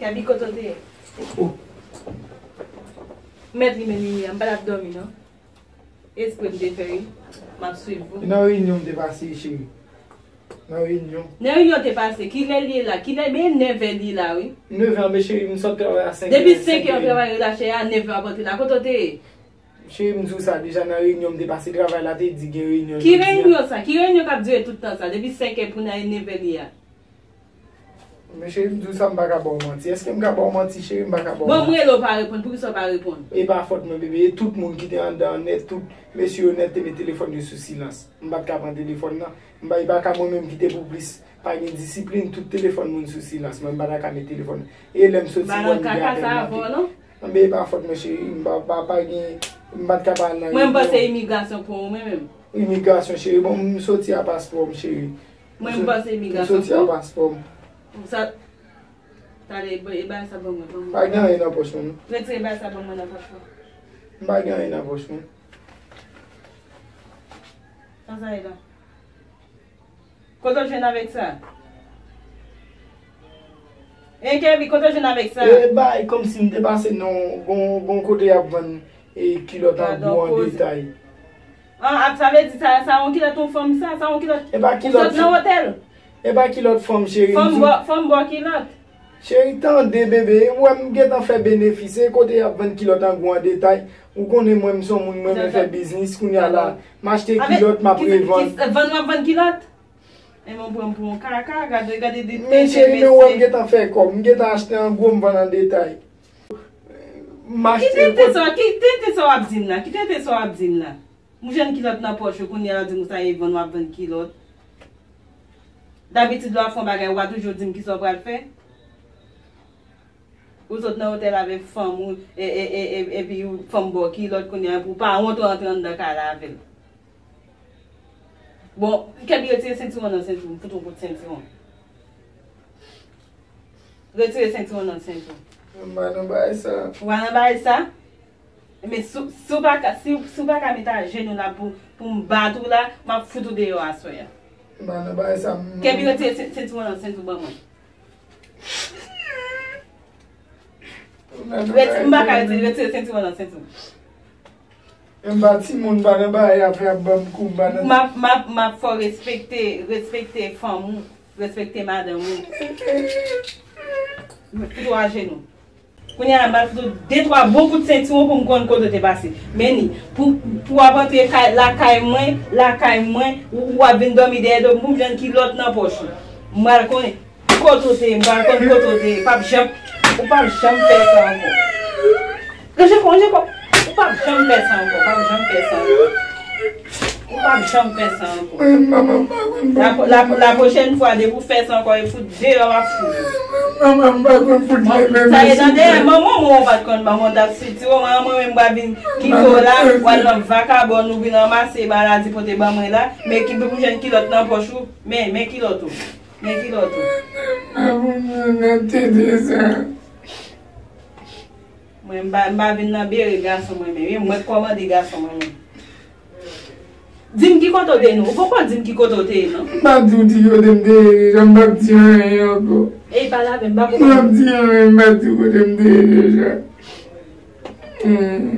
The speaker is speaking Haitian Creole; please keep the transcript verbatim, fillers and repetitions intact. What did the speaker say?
Gaby, kote w te ye? Oh. Mèt li men li ye, m pa t ap dòmi non. Espre m te fè wi. M ap swiv ou. Nan reyinyon m te pase, cheri. Nan reyinyon. Nan reyinyon te pase. Kilè li ye la? Kilè? Men nevè li ye la wi. Nevè, men cheri, m sot travay a senk. Depi senk è w travay la, cheri, a nevè w ap antre la. Kote w te ye? Cheri, m di w sa deja, nan reyinyon m te pase, travay la te di gen reyinyon jodi a. Ki reyinyon sa? Ki reyinyon k ap dire tout tan sa? Depi senk è pou n ale nevè li a. Men cheri, m di w sa, m pa ka ba w manti. Èske m ka ba w manti, cheri? M pa ka ba w manti. Bon, m rele w pa reponn. Poukisa w pa reponn? E pa fòt mwen, bebe. E tout moun ki te anndan an nèt, tout mesye yo nèt te met telefòn yo sou silans. M pa t ka pran telefòn nan. M pa, e pa ka mwen menm ki te pou plis pa gen disiplin, tout telefòn moun sou silans. Mwen, m pa ta ka met telefòn nan. E lè m soti, mwen, m gen apèl m ap. Anben, e pa fòt mwen, cheri. M pa, pa, pa gen, m pa t ka pa al nan reyinyon. Mwen, m panse imigrasyon pran w, mwen menm. Imigrasyon, cheri. Bon, m soti a paspò m, cheri. Mwen, m panse imigrasyon pran w. M soti a paspò m. Sa, tande, e bagay sa ban mwen, ban mwen. Pa gen anyen nan pòch mwen, non. Retire bagay sa ban mwen nan pòch mwen. M pa gen anyen nan pòch mwen. Sa sa ye la? Kote w jwenn avèk sa? Hein, Kevin, kote w jwenn avèk sa? E bay, kòmsi m te pase nan gon, gon kote y ap vann e kilòt an gwo an detay. An, ap, sa vle di sa, sa yon kilòt yon fanm sa, sa yon kilòt. E pa kilòt. Ou sot nan otèl. E pa kilòt fanm, cheri. Fanm bò, fanm bò kilòt. Cheri, tande, bebe, ou wè m gentan fè benefis, e kote y ap vann kilòt an gwo an detay. Ou konnen mwen, m se yon moun, mwen renmen fè biznis, kounye a la, m achte kilòt, m ap revann. Vann w ap vann kilòt? Enben w pran m pou yon kaka, gade, gade de tenten mesye. Men cheri, men ou wè m gentan fè kòb, m gentan achte an gwo, m vann an detay. M achte. Ki tenten sa, ki tenten sa w ap di m la? Ki tenten sa w ap di m la? M jwenn kilòt nan pòch ou, kounye a w di m ou sa ye vann, w ap vann kilòt. Dabitid lè w ap fè yon bagay, ou pa toujou di m kisa w pral fè? Ou sot nan otèl avèk fanm ou, e, e, e, e, epi fanm bò kilòt, kounye a pou w pa wont ou antre anndan kay la avè l. Bon, Kevin, retire sentiwon nan senti w, m fout ou kout sentiwon. Retire sentiwon nan senti w. M pa nan bagay sa. Ou pa nan bagay sa? Men si, si w pa ka, si, si w pa ka met ajenou la pou, pou m bat ou la, m ap fout ou deyò aswè a. M pa nan bagay sa, m. Kevin, retire se-, sentiwon nan senti w ban mwen. Reti-, m pa ka retire, retire sentiwon nan senti w. M pa timoun, m pa nan bagay afè ap ban m kou, m pa nan. M ap, m ap, m ap fè w respekte, respekte fanm ou, respekte madanm ou. Fout ou ajenou. Kounye a la, m pral fout ou de twa bon kout sentiwon pou m konn kote w te pase. Men ni, pou, pou w ap antre kay, lakay mwen, lakay mwen, ou, ou ap vin dòmi dèyè do m pou m jwenn kilòt nan pòch ou. M pral konnen kote w te ye, m pral konn kote w te ye. P ap janm, ou p ap janm fè sa ankò. Ranje kò, ranje kò. Ou p ap janm fè sa ankò, p ap janm fè sa ankò. Ou p ap janm fè sa ankò. Mwen, manman m pa konn. La, la, la pwochèn fwa, depi w fè sa ankò, e fout deyò, m ap fout ou. Manman m pa konn fout leve mesye. Sa e tande, manman mwen ou pa t konn, manman w t ap sitire w, manman mwen menm m pa vin kite w la, w al nan vakabòn, ou vin ranmase maladi pote ban mwen la, men ki pou jwenn kilòt nan pòch ou, men, men kilòt ou, men kilòt ou. Manman m nan tete sa. Mwen, m pa, m pa vin nan bere gason mwen menm, wi, mwen k kòmande gason mwen menm. Di m ki kote w te ye non. Ou poko di m ki kote w te ye non. M pa di w ki kote m te ye deja, m p ap di anyen ankò. Ey, pale avè m, m pa konprann. M p ap di anyen, m pa di w kote m te ye deja. Hmm.